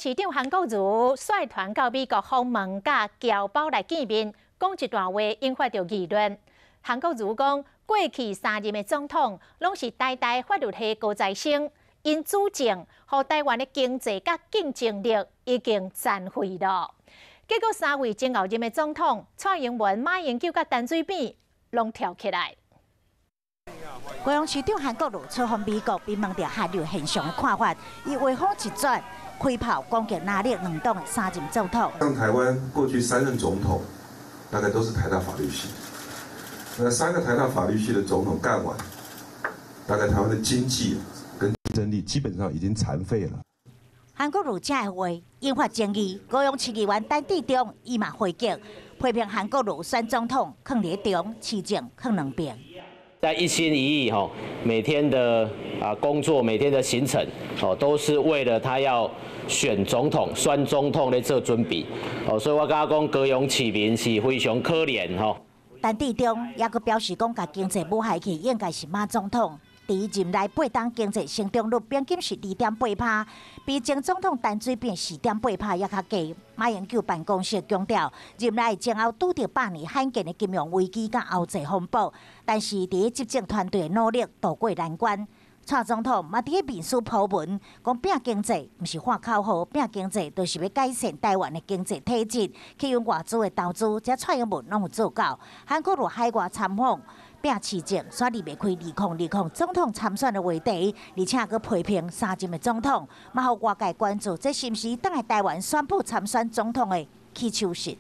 市長韓國瑜率團到美國訪問，佮僑胞來見面，講一段話，引發著議論。韓國瑜講，過去三任的總統攏是台大法律系高材生，𪜶主政，予台灣的經濟佮競爭力已經殘廢了。結果三位前後任的總統蔡英文、馬英九佮陳水扁攏跳起來。高雄市長韓國瑜出訪美國，被問著韓流現象的看法，伊話鋒一轉，開炮攻擊藍綠兩黨的三任總統。像台灣過去三任總統，大概都是台大法律系。那三個台大法律系的總統幹完，大概台灣的經濟跟競爭力基本上已經殘廢了。韓國瑜這个話引發爭議，高雄市議員陳致中伊嘛回擊，批評韓國瑜選總統囥佇中，市政囥兩邊。在一心一意吼，每天的工作，每天的行程，哦，都是為了他要選總統、選總統咧做準備，哦，所以我感覺講高雄市民是非常可憐吼。陳致中也閣表示講，共經濟舞害去應該是馬總統。佇任內八冬經濟成長率平均是2.8趴，比前總統陳水扁4.8趴猶較低。馬英九辦公室強調，任內前後拄著百年罕見的金融危機佮歐債風暴，但是佇執政團隊的努力渡過難關。蔡總統嘛佇面書 po 文，講拼經濟毋是喊口號，拼經濟就是欲改善台灣的經濟體質，吸引外資的投資，這蔡英文攏有做到。韓國瑜海外參訪拼市政，煞離袂開2020總統參選的話題，而且閣批評三任的總統，嘛予外界關注，這是毋是轉來台灣宣布參選總統的起手式？